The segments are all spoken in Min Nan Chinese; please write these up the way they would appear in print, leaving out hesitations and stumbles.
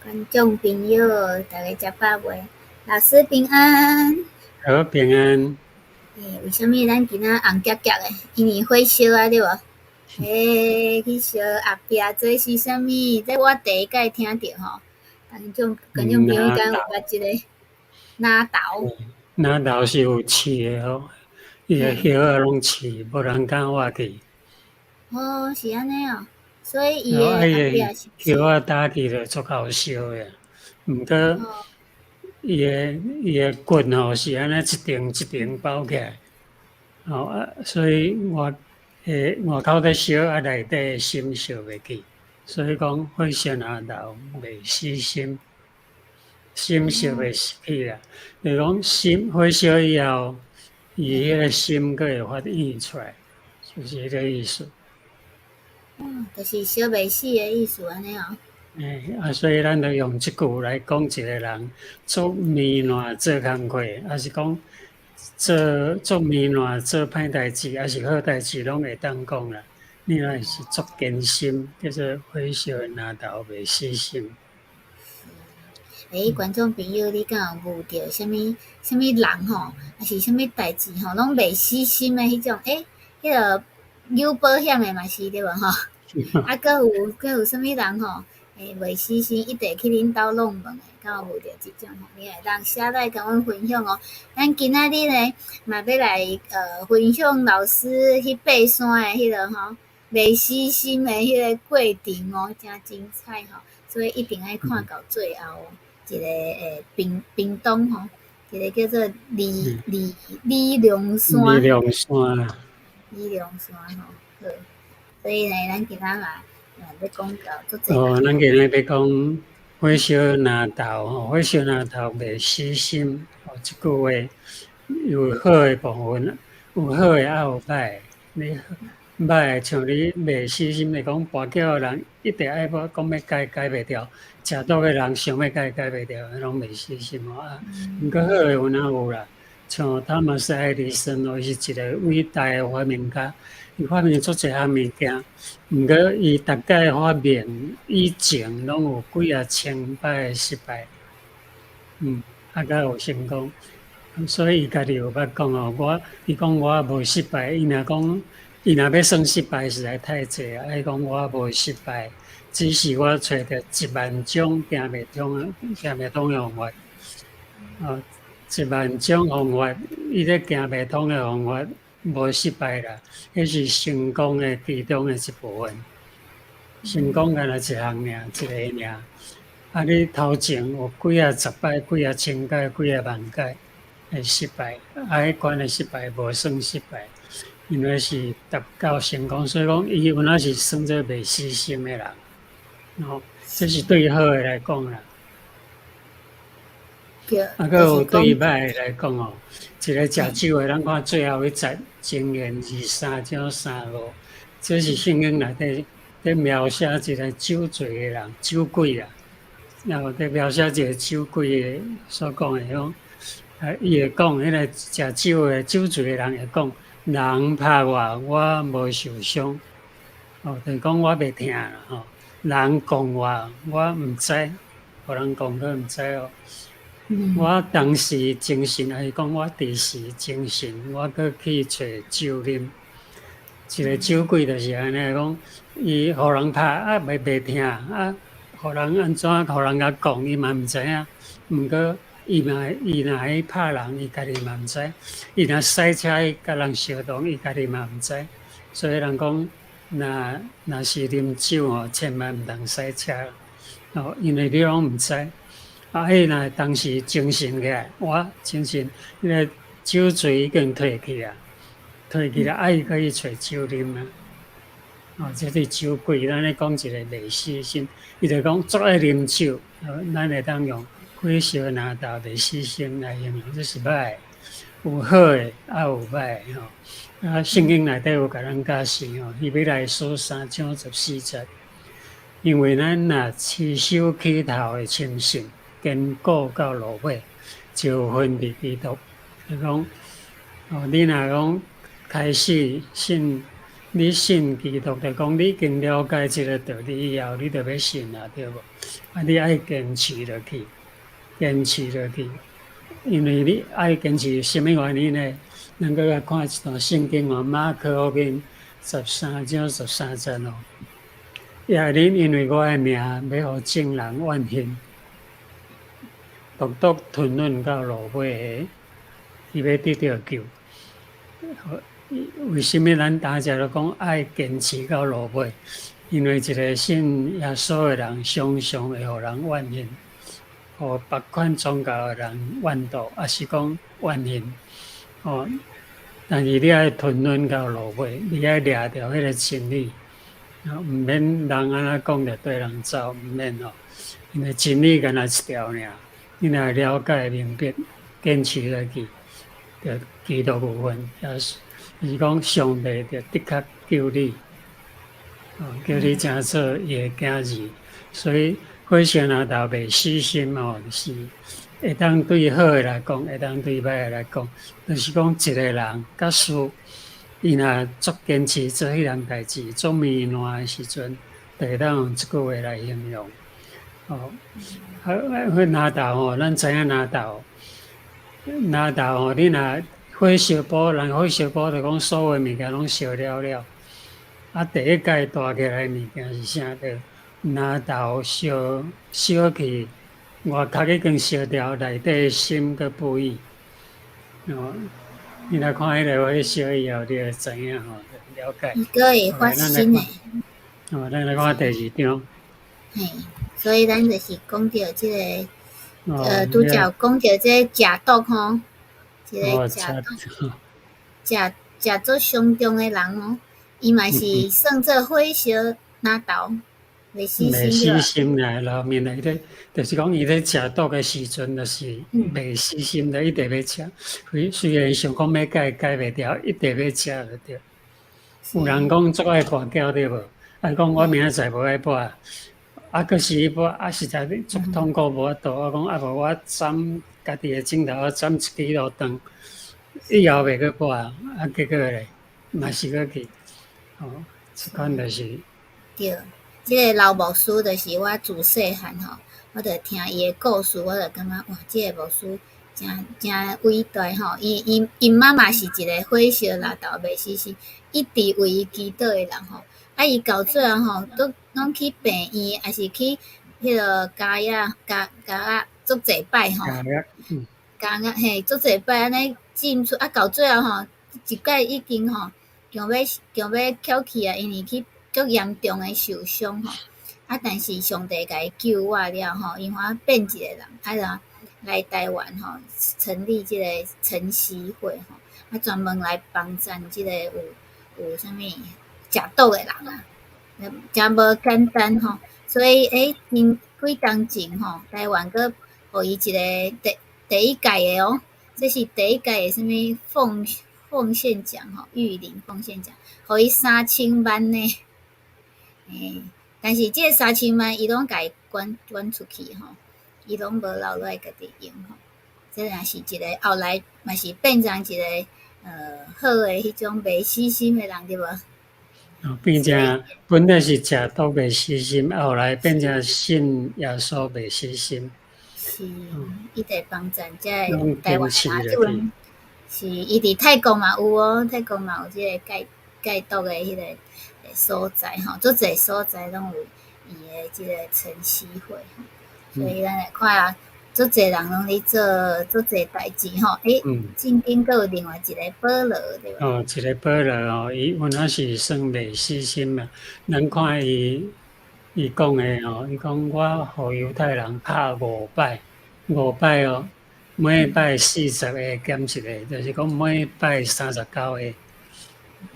觀眾朋友，大家食飽未？老師平安。好，平安。欸，為啥物咱今仔紅夾夾的？因為火燒啊，對無？欸，去燒後壁，這是啥物？這我第一擺聽著吼。觀眾朋友敢有捌這個納豆？納豆是有刺的哦，伊的葉仔攏刺，無人敢挖去。哦，是按呢哦。所以伊的後壁是葉仔打起就足夠燒的，毋過伊的骨吼是按呢一層一層包起來，吼啊，所以外口咧燒啊，內底的心燒袂去，所以講火燒納豆袂死心，心燒袂去啦。就是講心火燒以後，伊彼个心閣會發現出來，就是彼个意思。嗯，就是燒袂死的意思，按呢哦。欸，啊，所以咱就用這句來講一個人做糜爛做工課，抑是講做糜爛做歹代誌，抑是好代誌，攏會當講啦。你若是足堅心，叫做火燒納豆袂死心。欸，觀眾朋友，你敢有遇著啥物啥物人吼，抑是啥物代誌吼，攏袂死心的彼種？欸，彼个有保險的嘛是對無吼？啊，閣有啥物人吼？欸，袂死心，一直去恁兜弄門的，敢有遇著這種吼？你會當寫來共阮分享哦。咱今仔日呢，嘛欲來分享老師去爬山的彼个吼，袂死心的彼个過程哦，誠精彩吼，所以一定愛看到最後哦。一個屏東吼，一個叫做李龍山。李龍山。李龍山吼，好。所以呢，咱今仔嘛欲講到足濟。哦，咱今日欲講火燒納豆吼，火燒納豆袂死心哦，這句話有好的部分，有好的，也有歹的。你歹的像你袂死心來講，跋筊的人一直愛欲講欲改改袂掉，食毒的人想欲改改袂掉，彼攏袂死心吼啊。毋過好的有哪有啦？像湯瑪斯愛迪生哦，伊是一個偉大的發明家，伊發明足濟項物件，毋過伊逐擺發明以前攏有幾仔千擺的失敗，啊，才有成功。所以伊家己有捌講哦，伊講我無失敗，伊若講伊若欲算失敗實在太濟啊！伊講我無失敗，只是我揣著1萬種行袂通、行袂通的方法。哦，一萬種方法，伊咧行袂通的方法，無失敗啦，彼是成功的其中的一部分。成功干焦一項爾，一个爾。啊，你頭前有幾仔十擺、幾仔千擺、幾仔萬擺的失敗，啊，彼款的失敗無算失敗，因為是達到成功，所以講伊有影是算做袂死心的人。哦，這是對好的來講啦。啊，閣有對歹的來講哦，一個食酒的，咱看最後一節箴言23章3、5，這是聖經內底佇描寫一個酒醉的人，酒鬼啊，然後佇描寫一個酒鬼的所講的講，啊，伊會講彼个食酒的酒醉的人會講，人拍我，我無受傷，哦，就是講我袂疼啦吼。人講我，我毋知，予人講閣毋知哦。我當時精神，抑是講我佇時精神，我閣去揣酒啉。一個酒鬼就是按呢講，伊予人拍啊，袂疼啊，予人按怎，予人共講，伊嘛毋知影。毋過伊若去拍人，伊家己嘛毋知。伊若駛車去共人相撞，伊家己嘛毋知。所以人講，若是啉酒吼，千萬毋通駛車。哦，因為你攏毋知。啊，彼若當時精神起來，我精神，彼个酒醉已經退去啊，退去啦，啊，伊閣去揣酒啉啊。哦，這是酒鬼，咱咧講一個袂死心，伊就講足愛啉酒，咱會當用火燒納豆袂死心來形容，這是歹的。有好的，也有歹的吼。啊，聖經內底有共咱教示吼，希伯來書3章14節，因為咱若持守起頭的深信，堅固到落尾，就有份佇基督。就講，哦，你若講開始信你信基督，就講你已經了解這个道理以後，你就欲信啊，對無？啊，你愛堅持落去，堅持落去，因為你愛堅持，啥物原因呢？咱閣來看一段聖經哦，馬可福音13章13節哦。也恁因為我的名，欲予眾人怨恨，獨獨吞忍到落尾的，伊欲得著救。為啥物咱逐只都講愛堅持到落尾？因為一个信耶穌的人，常常會予人怨恨，予別款宗教的人怨妒，抑是講怨恨。哦，但是你愛吞忍到落尾，你愛掠著彼个真理，毋免人按怎講就綴人走，毋免吼。因為真理干焦一條爾，你若了解明白，堅持落去，就基督有份，也是就是講上帝就的確救你，哦，叫你成做伊的囝兒。所以火燒藍豆袂死心哦，是會當對好的來講，會當對歹的來講，就是講一个人假使伊若足堅持做彼項代誌，足糜爛的時陣，就會當用這句話來形容。哦，啊，彼藍豆吼，咱知影藍豆，藍豆吼，你若火燒埔，人火燒埔就講所有物件攏燒了了。啊，第一擺大起來的物件是啥？就藍豆燒燒去，外殼已經燒掉，內底心閣不已。哦，你來看彼个火燒以後，你就知影吼，了解。伊閣會發新的。哦，咱來看第二章。嘿，所以咱就是講著這个，拄才有講著這个食毒吼，一个食毒，食食做傷重的人哦，伊嘛是算做火燒藍豆，袂死心。袂死心來，後面來咧，就是講伊咧食毒的時陣，就是袂死心的，一直欲食。雖然想講欲戒，戒袂掉，一直欲食就對。有人講足愛跋筊對無？啊，講我明仔載無愛跋。啊，閣是伊跋，啊，實在足痛苦無法度。我講啊，無我斬家己的指頭，我斬一支落斷，以後袂閣跋。啊，結果咧，嘛是閣去。哦，這款就是。對，這个老牧師就是我自細漢吼，我就聽伊的故事，我就感覺哇，這个牧師誠誠偉大吼。伊媽媽是一个火燒藍豆袂死心，一直為伊祈禱的人吼。啊！伊到最後吼，都攏去病院，抑是去彼个監獄監監獄足濟擺吼。監獄嘿，足濟擺按呢進出啊，到最後吼，一擺已經吼，強欲翹去啊，因為去足嚴重的受傷吼。啊，但是上帝共伊救活了吼，伊反變一个人，啊，就來台灣吼，成立這个晨曦會吼，啊，專門來幫贊這个有啥物食毒的人啊，誠無簡單吼。所以欸，幾冬前吼，台灣閣予伊一个第一屆的哦，這是第一屆的啥物奉獻獎吼，玉林奉獻獎，予伊3000萬呢。欸，但是這个三千萬伊攏共伊捐捐出去吼，伊攏無留落來家己用吼。這若是一個後來嘛是變成一個好的彼種袂死心的人對無？哦，變成本來是食毒袂死心，後來變成信耶穌袂死心。是，伊佇幫贊這个台灣人，這陣是伊佇泰國嘛有哦，泰國嘛有這个戒戒毒的彼个所在吼，足濟所在攏有伊的這個晨曦會，所以咱來看啊，足濟人攏咧做足濟代誌吼。欸，正經閣有另外一個保羅對無？哦，一個保羅哦，伊原來是算袂死心嘛。咱看伊講的哦，伊講我予猶太人拍五擺，五擺哦，每擺40個減一個，就是講每擺39個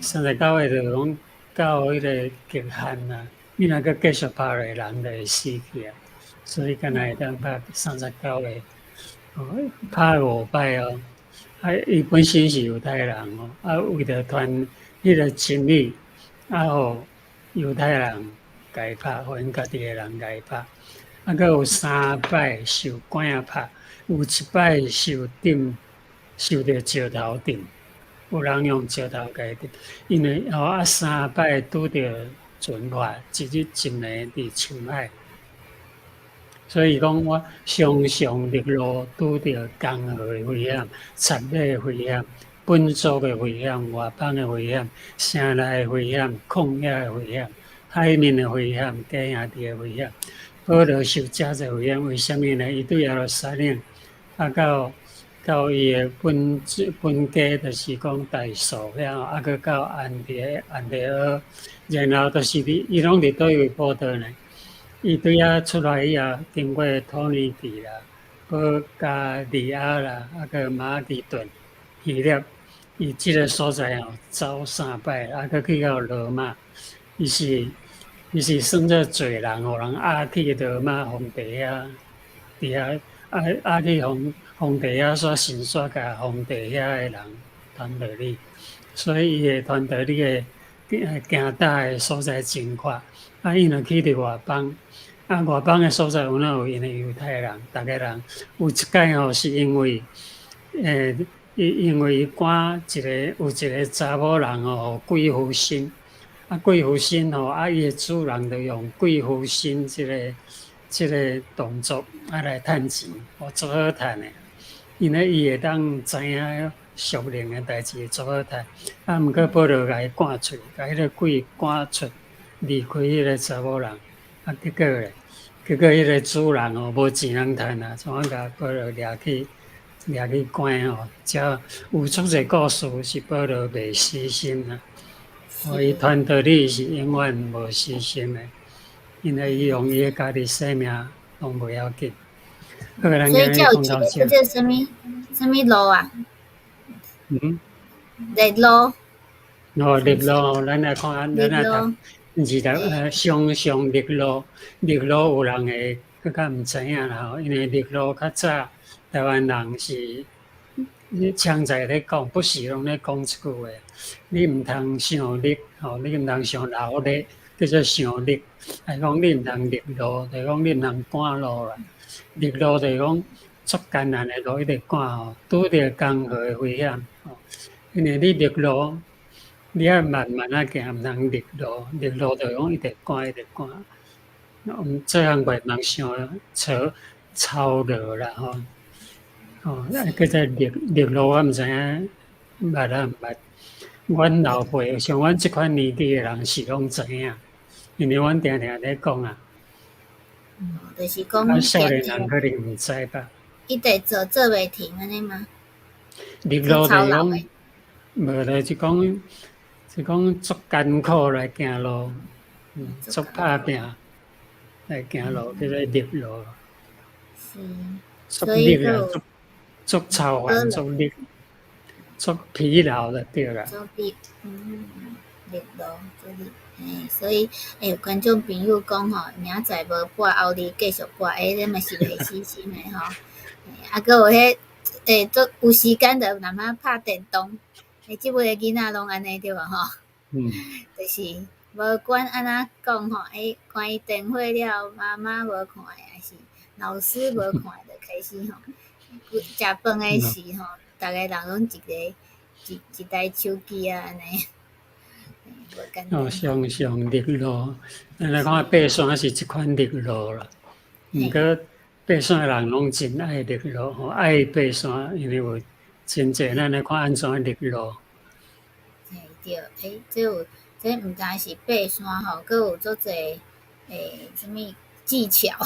，39個就是講到彼個極限啊。你若閣繼續拍落，人就會死去啊。所以敢若會當拍39個，哦，拍五擺哦。啊，伊本身是猶太人哦，啊，為著傳彼個真理，啊，予猶太人共伊拍，予𪜶家己的人共伊拍。啊，閣有三擺受棍仔拍，有一擺受釘，受著石頭釘，有人用石頭共伊因為吼啊三擺拄著船破，一日一暝佇深海。所以講我常常陸路拄著江河的危險、賊仔的危險、本族的危險、外邦的危險、城內的危險、曠野的危險、海面的危險、家兄弟的危險。保羅受遮濟危險，為啥物呢？伊對耶路撒冷啊，到伊的本家，就是講大數遐，啊，閣到安提阿，然後就是佇伊攏佇佗位報道呢？伊對遐出來以後，經過土耳其啦、保加利亞啦，啊，閣馬其頓、希臘，伊這个所在吼走三擺，啊，閣去到羅馬，伊是算做罪人，予人押去羅馬皇帝遐，佇遐押去皇帝遐煞神煞共皇帝遐的人傳道理，所以伊的傳道理的行踏的所在真闊。啊，伊若去佇外邦，啊，外邦的所在有哪有𪜶的猶太人，逐个人有一擺吼，是因為，因為伊趕一个有一个查某人吼，鬼附身，啊，鬼附身吼，啊，伊的主人就用鬼附身這个動作啊來趁錢，哦，足好趁的，因為伊會當知影屬靈的代誌，足好趁。啊，毋過保羅共伊趕出，共彼个鬼趕出，離開彼个查某人，啊，結果咧，結果彼个主人哦，無錢通趁啊，創啊共保羅掠去關吼，才有足濟故事是保羅袂死心啊。哦，伊傳道理是永遠無死心的，因為伊用伊的家己性命攏袂要緊。所以才有一个叫做啥物啥物路啊？嗯？陸路。哦，陸路，咱來看，咱來讀，毋是讀雙雙陸路，陸路有人會閣較毋知影啦吼，因為陸路較早台灣人是常在咧講，不時攏咧講這句話，你毋通傷力吼，你毋通傷勞力，叫做傷力。來講你毋通陸路，就是講你毋通趕路啦。陸路就是講足艱難的路，一直趕吼，拄著江河的危險吼。因為你陸路，你愛慢慢仔行，毋通陸路。陸路就是講一直趕，一直趕。這項袂通傷操操勞啦吼。哦，啊，叫做陸路，我毋知影捌啊毋捌。阮老輩像阮這款年紀的人是攏知影，因為阮定定咧講啊。就是講，啊，少年人可能毋知吧。伊得做做袂停按呢嗎？陸路就是講，無咧，就講足艱苦來行路，足拍拚來行路，叫做陸路。是。足力啊，足操煩，足力，足疲勞就對啦。足力，陸路足力，所以有觀眾朋友講吼，明仔載無播，後日繼續播，這嘛是袂死心的吼。啊，閣有彼，足有時間就慢慢拍電動，這尾的囡仔攏按呢對無吼？嗯。就是無管按怎講吼，關伊電話了，媽媽無看，抑是老師無看，就開始吼。食飯的時吼，逐個人攏一个一一台手機啊，按呢。哦，常常陸路，咱來看爬山是一款陸路啦。毋過爬山的人攏真愛陸路，吼，愛爬山，因為有真濟。咱來看按怎陸路。嘿對，這有這毋單是爬山吼，閣有足濟啥物技巧。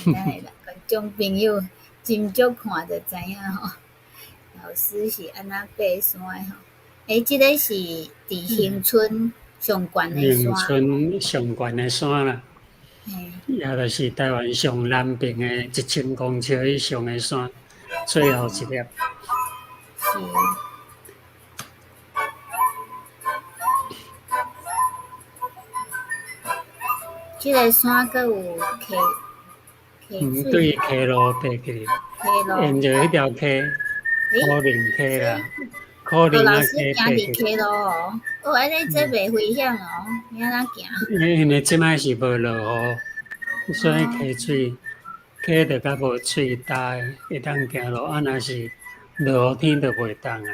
等下啦，觀眾朋友斟酌看就知影吼。老師是按怎爬山的吼？這个是佇恆春上懸的山。恆春上懸的山啦，也就是台灣上南邊的1000公尺以上的山，最後一粒。是。這个山閣有溪，溪水。對溪路爬去，沿著彼條溪，武陵溪啦。哦，老師行佇溪路哦，哦，按呢這袂危險哦，你按怎行？因為這擺是無落雨，所以溪水溪就較無水焦，會當行路。啊，若是落雨天就袂當啊。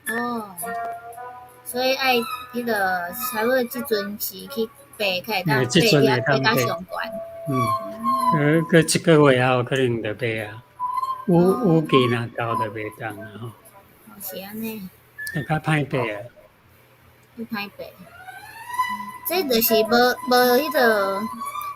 哦，所以愛彼个差不多這陣時去爬，較會當這陣會爬當較上懸。嗯，閣一個月後可能就袂啊，雨雨季若到就袂當啊吼。哦，是按呢。就較歹爬啊。較歹爬。這就是無無彼个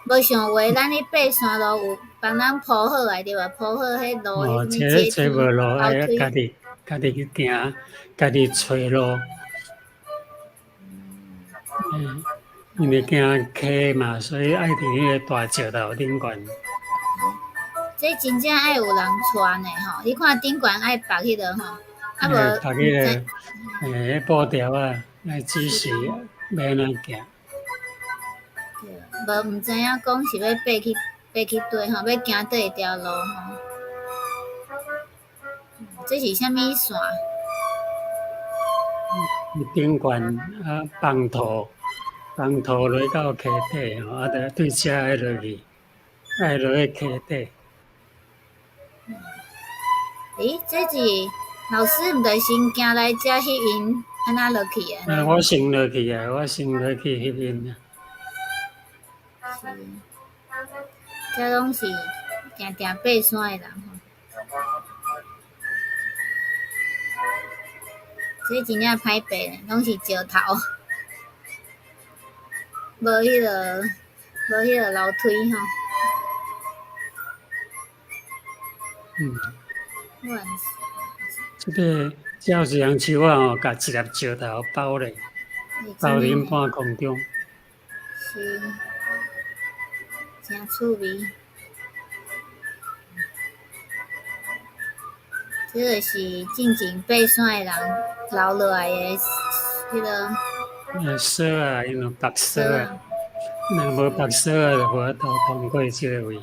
無像話，咱咧爬山路有幫咱鋪好來對無？鋪好彼路，哦，彼啥物階這這無路，愛梯。家己家己去行，家己揣路。嗯，因為驚溪嘛，所以愛佇彼個大石頭頂懸。這真正愛有人帶呢吼！你看頂懸愛縛彼个吼，啊無。縛彼个，彼布條仔，來指示欲按怎行。對，無毋知影講是欲爬去爬去佗吼，欲行佗一條路吼。這是啥物線？頂懸啊，放土，放土落到溪底吼，啊，就對遮愛落去，愛落去溪底。咦，這是老師毋著先行來遮翕影，按怎落去啊？啊，我先落去啊，我先落去翕影啊。是，這攏是定定爬山的人吼。這真正歹爬，攏是石頭，無彼個樓梯吼。嗯。這个這有一人樹仔吼，共一粒石頭包咧，包佇半空中。是，誠趣味。這个是進前爬山的人留落來的彼个。鎖仔，𪜶有縛鎖仔，若無縛鎖仔，就無法度通過這个位。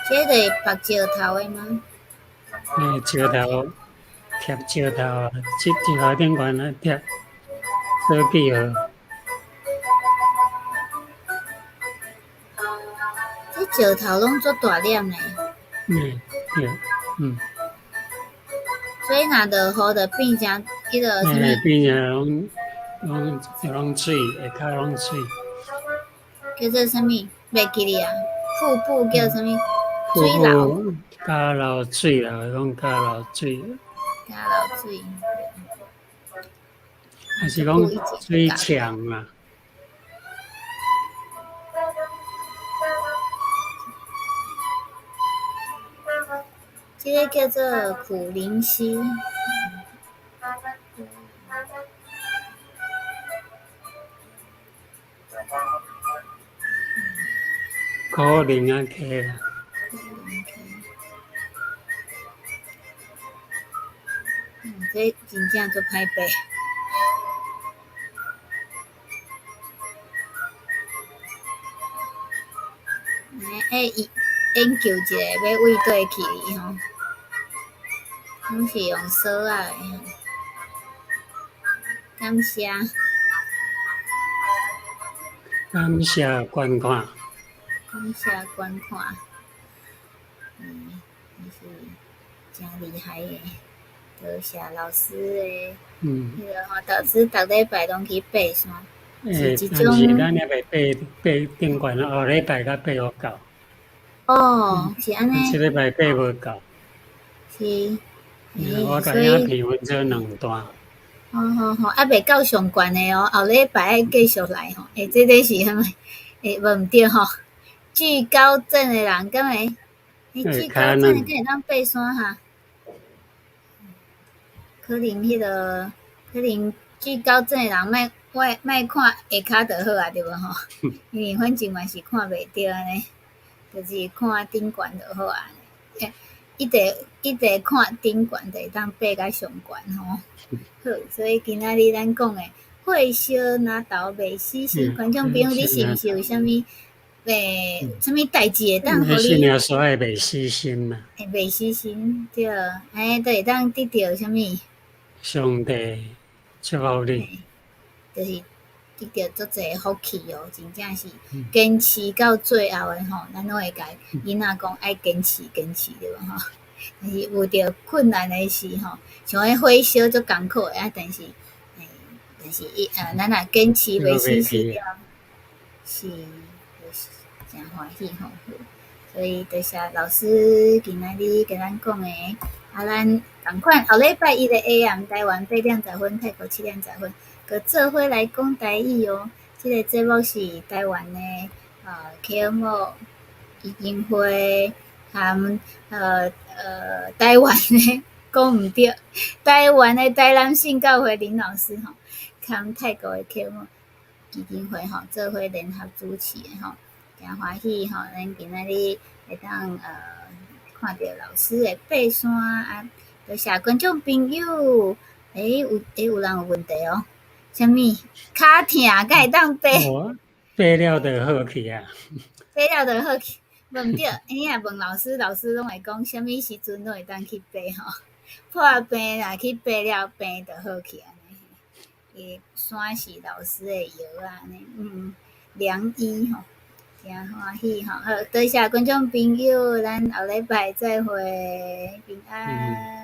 這就是縛石頭的嗎？石頭貼石頭啊，這石頭頂懸啊貼做記號。這石頭攏足大粒呢。嗯，對，嗯。所以若落雨就變成彼个啥物？變成攏攏攏水，下跤攏水。叫做啥物？袂記得啊！瀑布叫啥物？瀑布加流水啦，講加流水。加流水。還是講水牆啦？這个叫做苦苓溪。苦苓仔溪啦。這真正足歹爬。來，研究一下欲對佗去吼，攏是用鎖仔的。感謝。感謝觀看。感謝觀看。嗯，是誠厲害的，多謝老師的。嗯。彼個吼，老師逐禮拜攏去爬山。欸，但是咱猶未爬爬頂懸，後禮拜才爬予到。哦，是按呢。這禮拜爬無到。是。我共影片分做兩段。好好好，猶未到上懸的哦，後禮拜愛繼續來吼。欸，這个是啥物？欸，無毋對吼。懼高症的人敢會？欸，懼高症的敢會當爬山哈？可能彼个，可能懼高症的人莫我莫看下跤就好啊，對無吼？因為反正嘛是看袂著按呢，就是看頂懸就好啊。欸，一直一直看頂懸，就會當爬到上懸吼。好，所以今仔日咱講的火燒若頭袂死心，觀眾朋友，你是毋是有啥物啥物代誌會當予你？信耶穌愛袂死心嘛。會袂死心，對，按呢就會當得著啥物？上帝祝福你。就是得著足濟福氣哦，真正是堅持到最後的吼，咱攏會共囡仔講愛堅持，堅持對無吼？但是遇著困難的時吼，像彼火燒足艱苦的啊，但是伊啊，咱若堅持袂死心了，是就是誠歡喜吼。所以多謝老師今仔日共咱講的，啊，咱仝款後禮拜一的 AM 台灣8點10分，泰國7點10分，閣做伙來講台語哦。這個節目是台灣的KMO 基金會含台灣的講毋對，台灣的台南聖教會林老師吼，含泰國的 KMO 基金會吼，做伙聯合主持的吼，誠歡喜吼，咱今仔日會當看著老師的爬山啊，多謝觀眾朋友，欸有欸有人有問題哦，啥物跤疼敢會當爬？爬了就好去啊！爬了就好去，無毋對，你若問老師，老師攏會講啥物時陣攏會當去爬吼。破病若去爬了，病就好去按呢。伊山是老師的藥啊，按呢，良醫吼，誠歡喜吼。好，多謝觀眾朋友，咱後禮拜再會，平安。